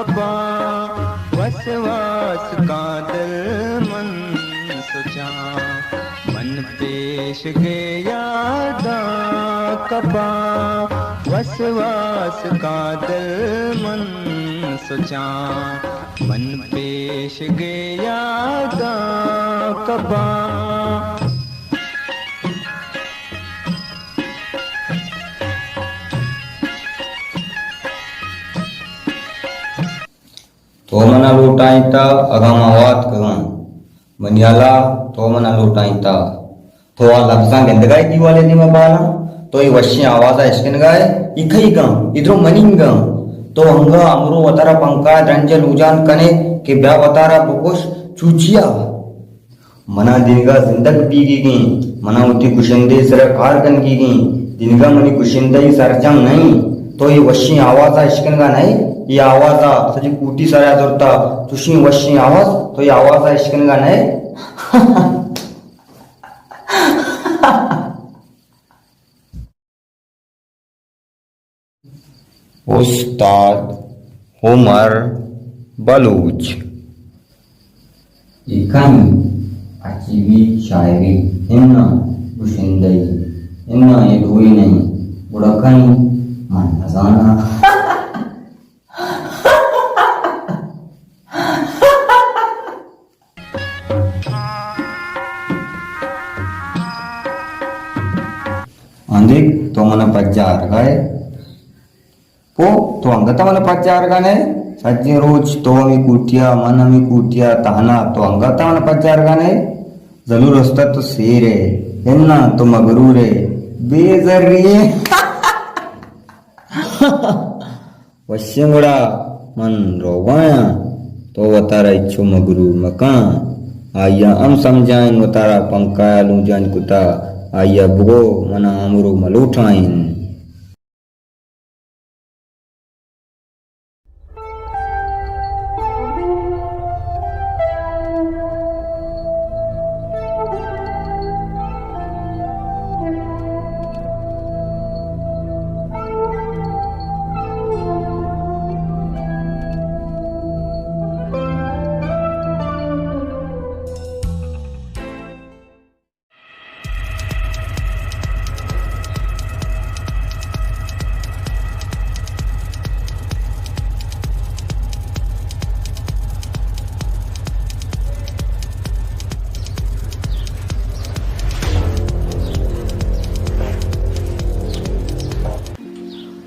باں وسواس کاں دل من سوچاں، من پیش گئے یاداں کپاں، وسواس کاں دل من سوچاں، من پیش گئے یاداں کپاں۔ تو منا لوٹائینتا، اگاں ما واتکگاں۔ منی ہیالا تو منا لوٹائینتا۔ تو آ لبزاں گندگائے دیوالے دیما بالاں۔ تو اے وشیں آوازا اشکنگائے۔ اے کئیگاں؟ اے درو منینگاں۔ تو انگا امرو وتارا پنکھا درنجا لوجان کنے کہ بیا وتارا بکش۔ چوچیا؟ منا دینگا زندگ بیگیگیں، منا وتی گشندے سرا کار کنگیگیں، دینگا منی گشندہ ای سرجم نئیں۔ تو اے وشیں آوازا اشکنگا نئے؟ اے آوازا سجی کوٹی سرا زرتا، چوشیں وشیں آواز، تو اے آوازا اشکنگا نئے؟ استاد عمر بلوچ۔ اے کن عجیبی شاعری، اناں گشندہی، اناں اے دوئی نئیں، گڑا کن من نزاناں۔ آندیک تو منا پجارگا ئے۔ پو، تو انگت منا پجارگا نئے؟ سجیں روچ تو ہمے کوٹیا، من ہمے کوٹیا، تہنا تو انگت منا پجارگا نئے؟ ضرور استاد تو سیر ئے، اناں تو مغرور ئے، بے زری ئے۔ وشیں گڑا من روگایاں، تو وتارا ہچو مغرور مکن۔ آئیا ہم سمجھائین وتارا پنکھایا لونجان کتا، آئیا بگو منا امرو ملوٹائین۔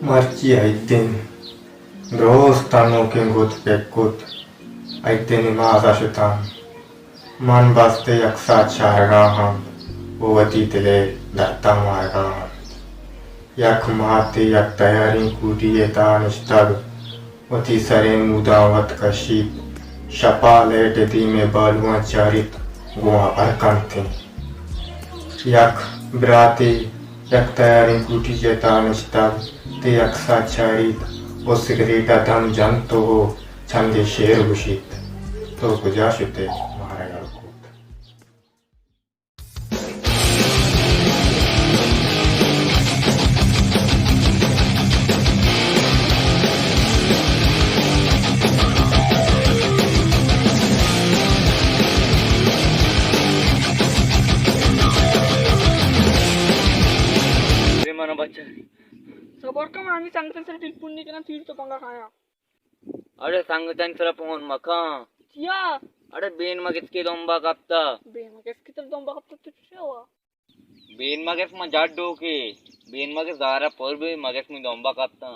مرچی ایتیں درستاں نوکیں گد پک کت، ایتیں نماز ءَ شتاں۔ من بس تئی اکس ءَ چارگا آں ءُ وتی دل ءِ درداں مارگا آں۔ یک ماتے یک تیاریں کوٹی ءِ تہا نشتگ، وتی سریں موداں وت کشیت، شپ ءَ لیٹ ءِ دیم ءَ بالواں چاریت، گوں ہبر کنت ایں۔ یک براتے یک تیاریں کوٹی ءِ تہا نشتگ، تئی اکس ءَ چاریت ءُ سگریٹ ءَ دم جنت ءُ چندے شعر گوشیت۔ تو کجا شت ئے؟ مارا یل کت۔ اے منا بچاری۔ صبر کن، من ہمے سنگتاں سر ٹیلیفون نہ کناں، تیر تو پنگا کھایاں۔ اڑے سنگتانی سرا فون مکن۔ چیا؟ اڑے بین مگس کے دمبا کپتا۔ بین مگس کے تر دمبا کپتا تو چیا ہوا؟ بین مگس ما جڈو کے۔ بین مگس دارا پر بی مگس می دمبا کپتا۔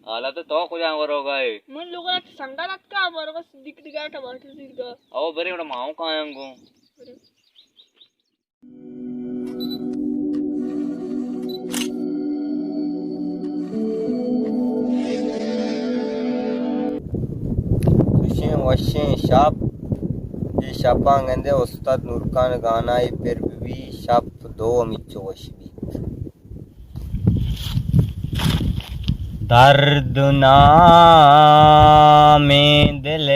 حالا تو تو کجا وروگا ئے؟ من لوگا سنگا رکھتا، برو بس دک دگا ٹماٹر زیرگا۔ او برے اڑا ماؤں کایاں گوں۔ برے۔ چوشیں وشیں شپ، اے شپاں گندے استاد نورخان گانائی پر بہ بی، شپ دو ہمیچو وش بیت۔ درد نامیں دل ءِ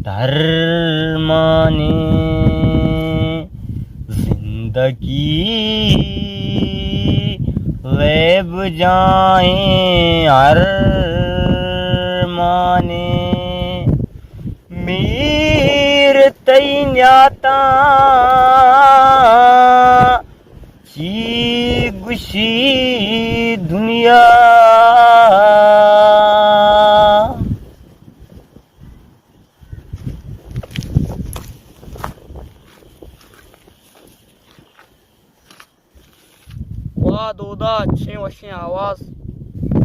درمانی زندگی، غیب جائیں ارمان۔ نیاتاں چی گوشی دنیا۔ واہ دودا، چے وشیں آواز۔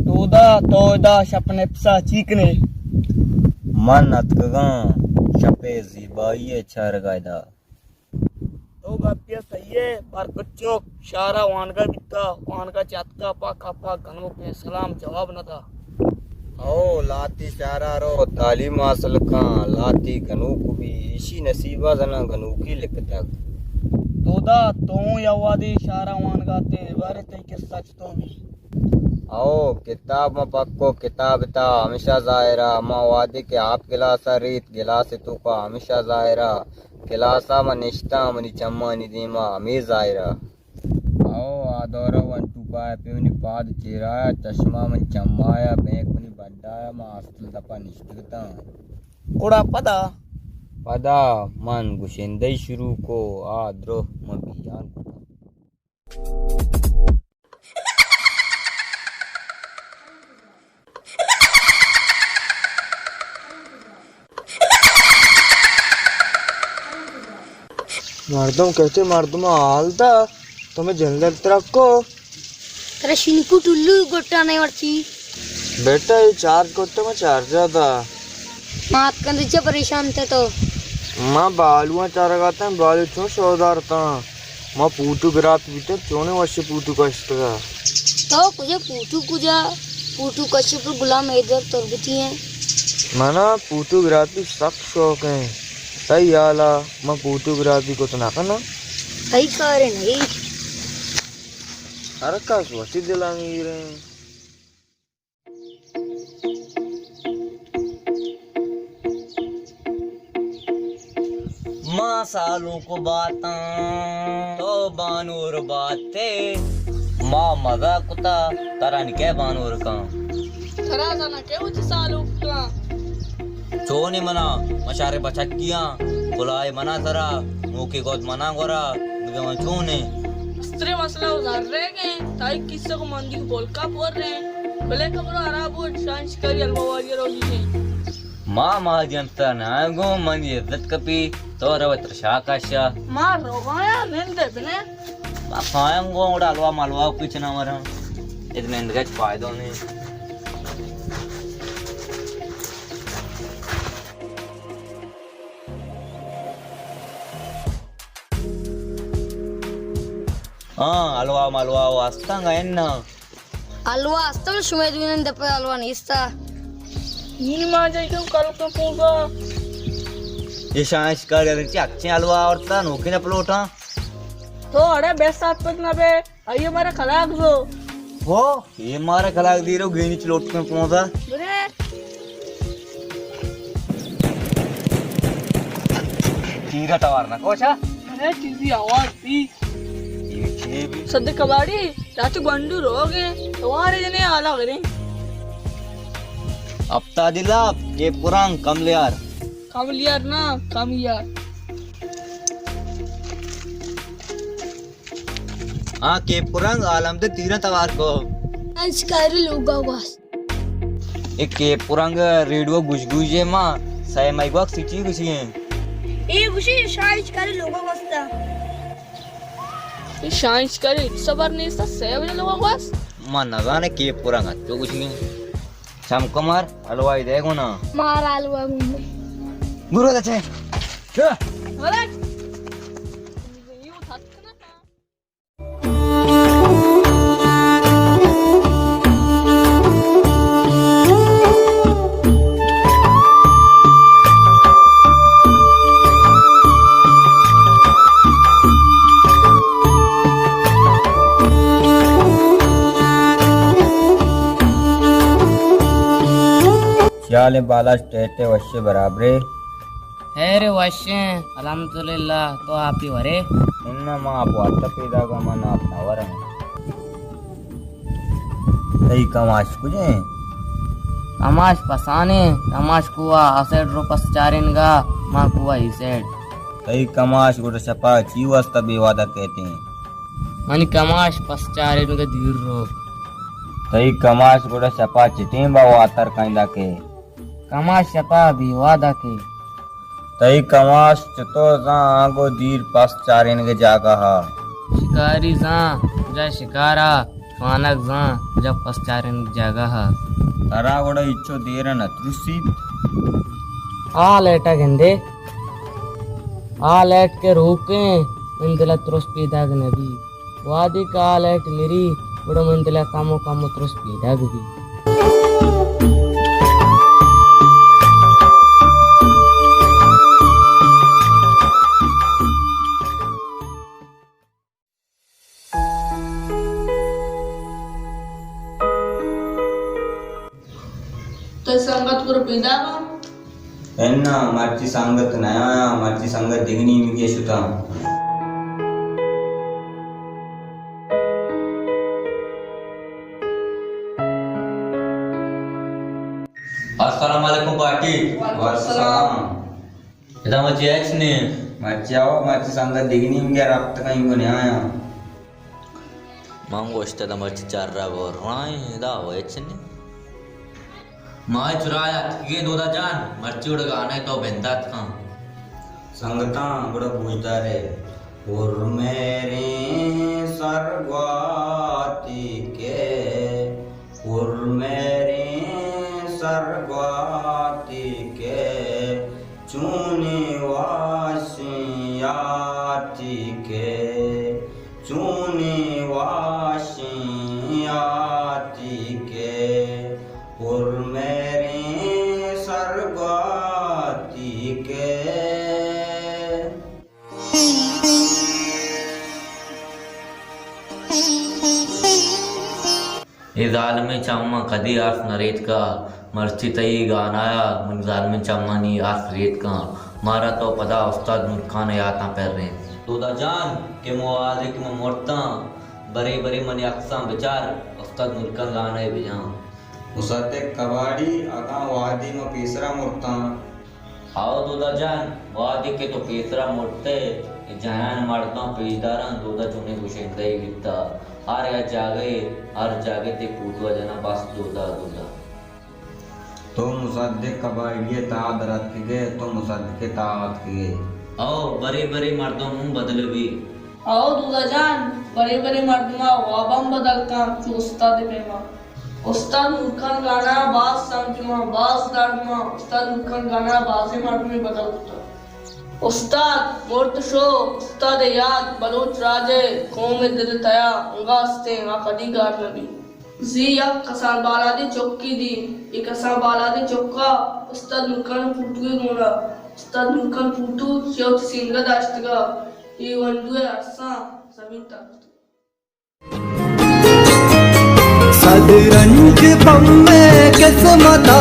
دودا، تو ادا شپ نپسا چی کنے؟ من اتکگاں شپے زیبائی ء چارگا ادا۔ تو گپے سہی ء، بر کچک شہرا وانگا بیتا، وانگا چہ اتکا پہ کپا گنوکیں سلام جواب نہ دا۔ او لاتی شہرا رو تعلیم حاصل کن، لاتی گنوک بی، ایشی نصیبا زنا گنوکی لکتگ۔ دودا، تو اوں یا وہدے شہرا وانگا تے، بارے تئی قصہ چتو بی؟ او کتاب ما پکو کتاب تا ہمیشہ ظاہرا، ما وہدے کہ آپ گلاسا ریت گلاس توکا ہمیشہ ظاہرا، کلاسا ما نشتاں منی چمانی دیما ہمے ظاہرا۔ او آ دورا ون ٹو پائے پہ منی پاد چیرایا، چشمہ من چمایا، بینک منی بڈایا، ما ہاسٹل دپا نشتگتاں۔ گڑا پدا؟ پدا من گشندہی شروع کو، آ درو من بیان کتا۔ مردم کہتے مردم حال دا، تمہیں جنرل ترک کو۔ ترا شینکو ٹلو گٹا نہیں مرچی۔ بیٹا، یہ چارج کرتا، میں چارج دا۔ مات کن چا پریشان تھے تو۔ ما بالواں چارگاتاں، بالو چون شودار تاں۔ ما فوٹوگرافی بیتاں، چونیں وشیں فوٹو کشتگا۔ تو کجا فوٹو کجا؟ فوٹو کشی پر غلام حیدر تربتی ہیں۔ منا فوٹوگرافی سخت شوق ہیں۔ تئی حالا ما فوٹوگرافی کت نہ کناں۔ تئی کار نہیں۔ ہر کس وشی دلانگیریں۔ ما سالونکو باتاں، تو بانور باتے۔ ما مزہ کتا، ترا نکے بانور کن۔ ترا زانا کے وتی سالونک کن؟ چونی منا، مشارے بچکیاں، بلائے منا سرا، نوکی گوت منا گورا، بگے من چونے۔ استرے مسئلہ و زر رہ گئے، تائی کسہ کو مندی کو بولکا پور رہے، بلے کمرو ہراب ہو، شان شکاری الوا والی روگی گئے۔ ما ما جنتا نہ گو من عزت کپی، تو رو ترشا کشا۔ ما روگایا نندے بنے۔ ما کھایم گو اڑا الوا ملوا پیچ نہ مرا۔ ات نندگچ فائدہ نہیں۔ ہاں، حلوا ملوا و ہستاں گا اناں۔ حلوا ہستاں، شمئے دوئیناں دپا حلوا نیستا۔ نی ما جائی کم کل کم پونگا۔ یہ شانش کر یار، چی اچھے حلوا آورتا، نوکی نہ پلوٹاں۔ تو اڑے بیس سات پک نہ بے۔ آئی مارا کلاک دو۔ ہو، یہ مارا کلاک دی رو گینی چلوٹ کن پونزا۔ برے۔ تیرا توار نہ کوچا۔ ارے چیزی آواز دی۔ یہ چی بھی؟ صدق کباڑی، چاچو گنڈو روگ ہیں۔ توارے جنے آلا کریں۔ اپتا دلا، کے پران کم لیار۔ کم لیار نا، کم یار۔ آ کیپ رنگ عالم دے تیراں توار کو۔ شانشکاری لوگا گوست۔ اے کیپ رنگ ریڈیو گوش گوشے ما سہ مئی گوک سچی گوشی ہیں۔ اے گوشی شانشکاری لوگا گوستا۔ اے شانشکاری ہچ خبر نیستا، سہ بجے لوگا گوست۔ ما نزانے کیپ رنگ اچو گوشی ہیں۔ چم کمار، حلوائی دے گونا۔ مار حلوا گونا۔ برو دچے۔ چہ؟ غلط۔ چیالیں بالاچ، ٹیٹے وشے برابرے؟ خیر وشیں، الحمدللہ، تو آپی ورے؟ اناں، ما آپ واسطہ پیدا گا، من آپ نہ ورم۔ تئی کماش کجیں؟ کماش پسانیں، کماش کوہ آ سائیڈ رو پس چارینگا، ما کوہ ای سائیڈ۔ تئی کماش گڑا شپا چی واسطہ بے وعدہ کئیت ایں؟ منی کماش پس چارینگ ءَ دیر رو۔ تئی کماش گڑا شپا چتیں با واتر کائندہ کئے؟ کماش شپا بے وعدہ کئے۔ تئی کماش چتو زان آنگو دیر پس چارینگ ءِ جاگہ ءَ؟ شکاری زان جا شکارا، شوانگ زان جا پس چارینگ ءِ جاگہ ءَ۔ ترا گڑا ہچو دیر نہ ترسیت؟ آ لیٹا گندے، آ لیٹ کہ روکیں، من دل ءَ ترس پیداگ نہ بی۔ وہدے کہ آ لیٹ مری، گڑا من دل ءَ کمو کمو ترس پیداگ بی۔ تئی سنگت گڑا پیداگ اَنت؟ اناں، مرچی سنگت نیایاں، مرچی سنگت دگہ نیمگے شتاں۔ السلام علیکم پارٹی۔ وعلیکم السلام۔ ادا مرچی ہچ نے؟ مرچی آؤ، مرچی سنگت دگہ نیمگے رپتگ اَنت، اینگو نیایاں۔ من گوشت ادا مرچی چرگ ءُ رائیں، ادا ہچ نے۔ ما چرا اتکگیں دودا جان، مرچی وڑ گانا تو بندات کن۔ سنگتاں گڑا گوشدارے۔ ارمیریں سرگواتی کے، ارمیریں سرگواتی کے، چونیں واشیں یاتی کے، چونیں واشیں یاتی کے، ارمیریں سرگواتی کے۔ اے ظالمیں چماں کدی آس نہ ریتکا، مرچی تئی گانایا من ظالمیں چمانی آس ریتکاں۔ مارا تو پدا استاد نورخان ءِ یاتاں پرینت۔ دودا جان کہ مو آزے کہ من مرتاں، برے برے منی اکساں بچار، استاد نورخان گانا ءَ بجاں۔ مصدق کباڑی، اگاں وہدے من پیسرا مرتاں، او دودا جان، وہدے کہ تو پیسرا مرت ئے، اے جہان ءِ مردماں پیش داراں، دودا چونیں گشندہ یے بیتا۔ ہر یک جاگہے، ہر جاگہے تئی پوٹو ءَ جناں، بس دودا، دودا۔ تو مصدق کباڑی ءِ تہا در اتکگ ئے، تو مصدق ءِ تہا اتکگ ئے۔ او، برے برے مردم ہوں بدل بی۔ او دودا جان، برے برے مردم ءَ واب ہم بدل کن، چو استاد ءِ پیما۔ استاد نورخان گانا باز سمجھ ما، باز درد ما، استاد نورخان گانا بازیں مردمے بدل کتا۔ استاد مرت شو، استاد ءِ یاد بلوچ راج ءِ قوم ءِ دل ءِ تہا انگا استیں، آ کدی گار نہ بی۔ زی یک کسان بالادیں چکے دی، اے کسان بالادیں چکا استاد نورخان پوٹو ءِ گونا، استاد نورخان پوٹو چہ وتی سینگا داشتگا، اے ونڈو ءِ ارساں زمین ترکتگ۔ صد رنج پہ مئے قسمتا،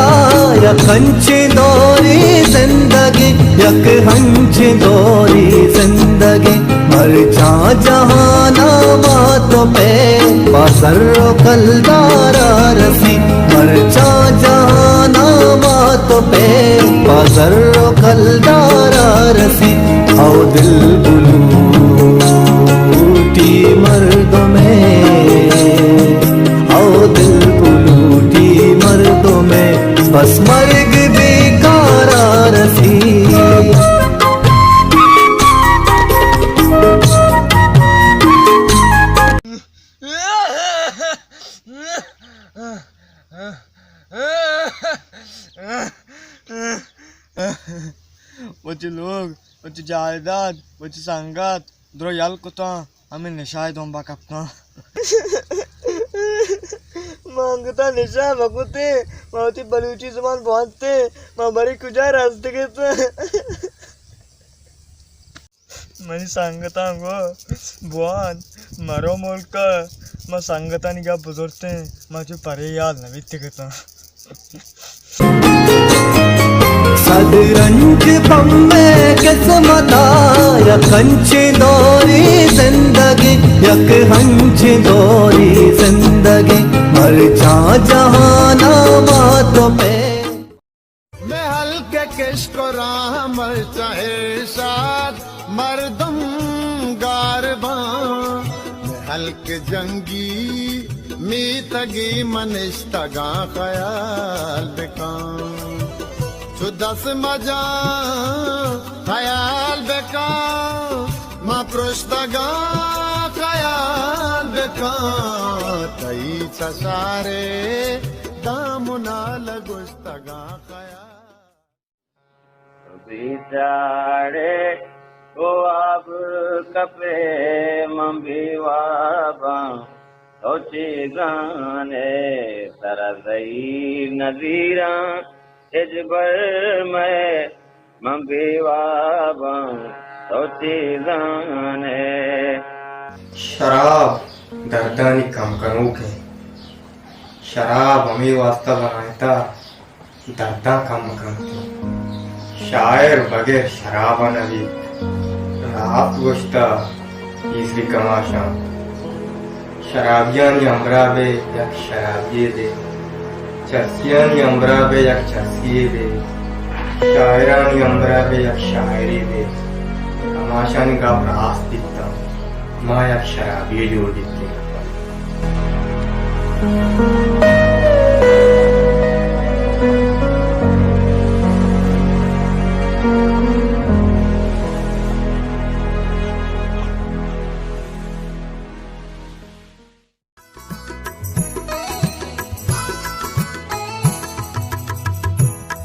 یک انچیں دورے زندگی، یک انچیں دورے زندگی۔ مرچاں جہانا ما تو پہ پہ سر و کلدارا رسی، مرچاں جہانا ما تو پہ پہ سر و کلدارا رسی۔ او دل بلوٹی مردمے، او دل بلوٹی مردمے، بس مرگ بیکارا رسی۔ وتی لوگ، وتی جائیداد، وتی سنگت درو یل کتاں، ہمے نشہ ءِ دمبا کپتاں۔ ما انگتا نشہ مہ کتیں، ما وتی بلوچی زبان بوانتیں، ما برے کجا رستگ اتاں۔ منی سنگتاں گو بوان مرو ملک ءَ، ما سنگتانی گپ بزرتیں، ما چو پرے یال نہ بیتگ اتاں۔ صد رنج پہ مئے قسمتا، یک انچیں دورے زندگی، یک انچیں دورے زندگی، مرچاں جہانا ما تو پہ۔ مئے ہلک ءِ کشک ءُ راہ مرچاں ارشاد، ملک جنگی میتگی منشتگاں خیال بکن، چو دست مجاں خیال بکن، ما پرشتگاں خیال بکن، تئی چشارے دامنا لگوشتگاں خیال۔ بیچارے او آب کپے من بے واباں، تو چیزانے سر زئی نظیراں، ہچبر مئے من بے واباں، تو چیزانے۔ شراب دردانی کم کنوک انت۔ شراب ہمے واسطہ بنائینتہ درداں کم بکنت۔ شاعر بغیر شراب ءَ نہ بیت۔ راست گوشتہ پیسری کماشاں، شرابیانی ہمراہ بئے یک شرابی یے دے، چرسیانی ہمراہ بئے یک چرسی یے دے، شاعرانی ہمراہ بئے یک شاعرے دے۔ کماشانی گپ راست بیتاں، ما یک شرابی یے جوڑ بیتیں۔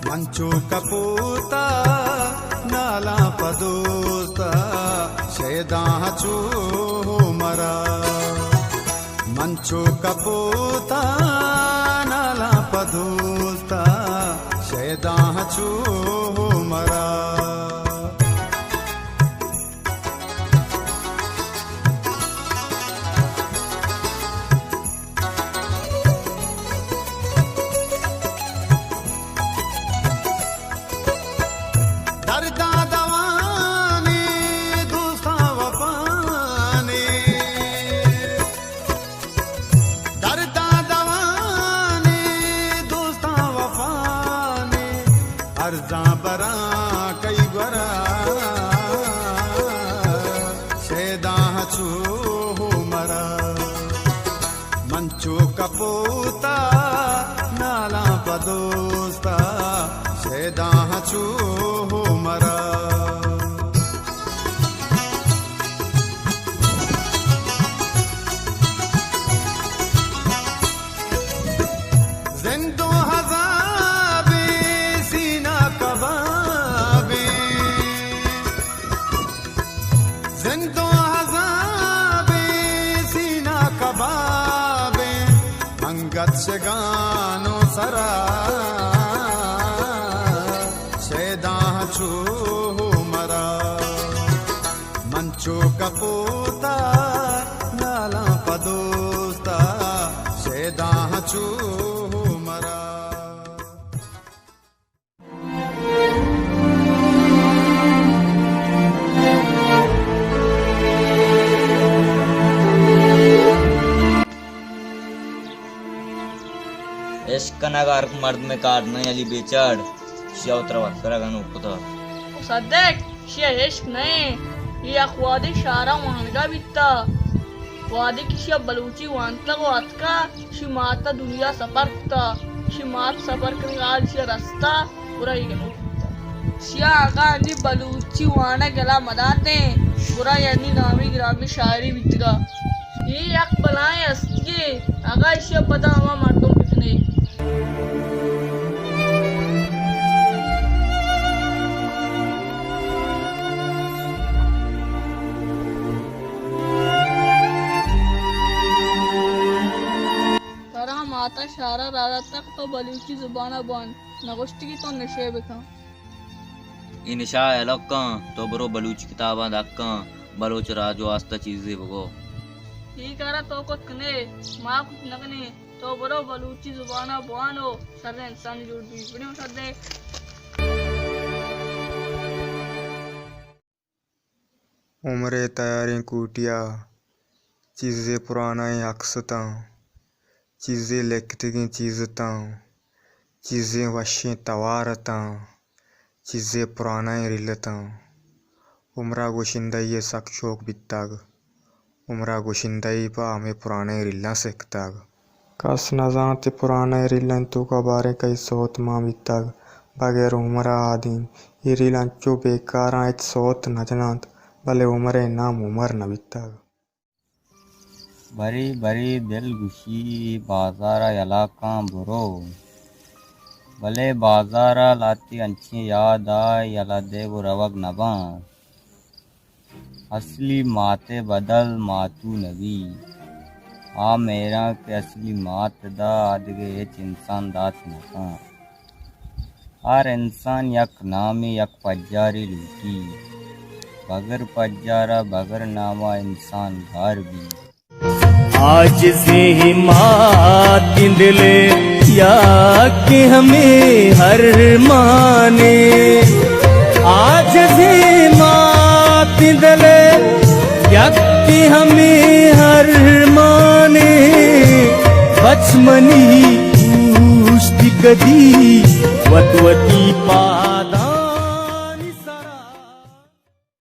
من چو کپوتا نالاں پہ دوستا، شیداں چو مرا۔ من چو کپوتا نالاں پہ دوستا، شیداں چو مرا۔ درداں دوانی دوستاں وفانی، درداں دوانی دوستاں وفانی، ارزاں براں کئی گورا، شیداں چو مرا۔ من چو کپوتا نالاں پہ دوستا، شیداں چو مرا۔ زندوں عذابے سینہ کبابے، زندوں عذابے سینہ کبابے، انگت شگانوں سرا، شیداں چو مرا۔ من چو کپوتا نالاں پہ دوستا، شیداں چو مرا۔ عشق کنگ ہر مردمے کار نہ ایں علی بیچاڑ، شیا ترا وت کنگ انوک کتا۔ او صدق، شیا عشق نہ ایں، اے یک وہدے شہرا وانگا بیتا۔ وہدے کہ شیا بلوچی وانتگ و اتکا، شی مات ء دنیا سفر کتا، شی مات سفر کنگ حال شیا رستا، گڑا اے گنوک بوتا۔ شیا اگاں انی بلوچی وانگ یلا مداتیں، گڑا اے انی نامی گرامی شاعری بیتگا۔ اے یک بلائیں ہستیے، اگاں اشیا پدا ہما مردم بکنے۔ ترا ماتا شارا راہ داتگ تو بلوچی زبانا بوان، نگوشتگی تو نشے بکن۔ اے نشا ہلاک کن، تو برو بلوچی کتاباں دکن، بلوچ راج واسطہ چیزے بگو۔ اے کارا تو کت کنے، ما کت نکنے، تو برو بلوچی زبانا بوان و شریں انسانے جوڑ بی۔ بڑی مسدے۔ عمر ء تیاریں کوٹی ء چیزے پرانائیں عکس اتاں، چیزے لکتگیں چیز اتاں، چیزے وشیں توار اتاں، چیزے پرانائیں ریل اتاں۔ عمر ء گوشندہی ء سک شوک بیتگ۔ عمر ءَ گشندہ ئی پہ ہمے پرانیں ریلاں سکتگ۔ کس نہ زانت اے پرانیں ریلانی توکا باریں کئی سوت مان بیتگ۔ بغیر عمر ءَ آدیم اے ریل انچو بیکاراں ہچ سوت نہ جنانت، بلے عمر ءِ نام عمر نہ بیتگ۔ برے برے دل گوشی بازار ءَ یلا کاں برو، بلے بازار ءَ لہتے انچیں یاد ءَ یلا دیگ ءُ روگ نہ باں۔ اصلی مات ءِ بدل ماتو نہ بی۔ آ مہراں کہ اصلی مات دا، آ دگہ ہچ انسان دات نہ کن۔ ہر انسان یک نامے، یک پجارے لوٹی۔ بغیر پجارا، بغیر ناما انسان گار بی۔ عاجزیں مات دل ءِ یکیں ہمے ارمانے، عاجزیں مات دل ءِ یکیں ہمے ارمانے، بچ منی پوشت کدی وت وتی پا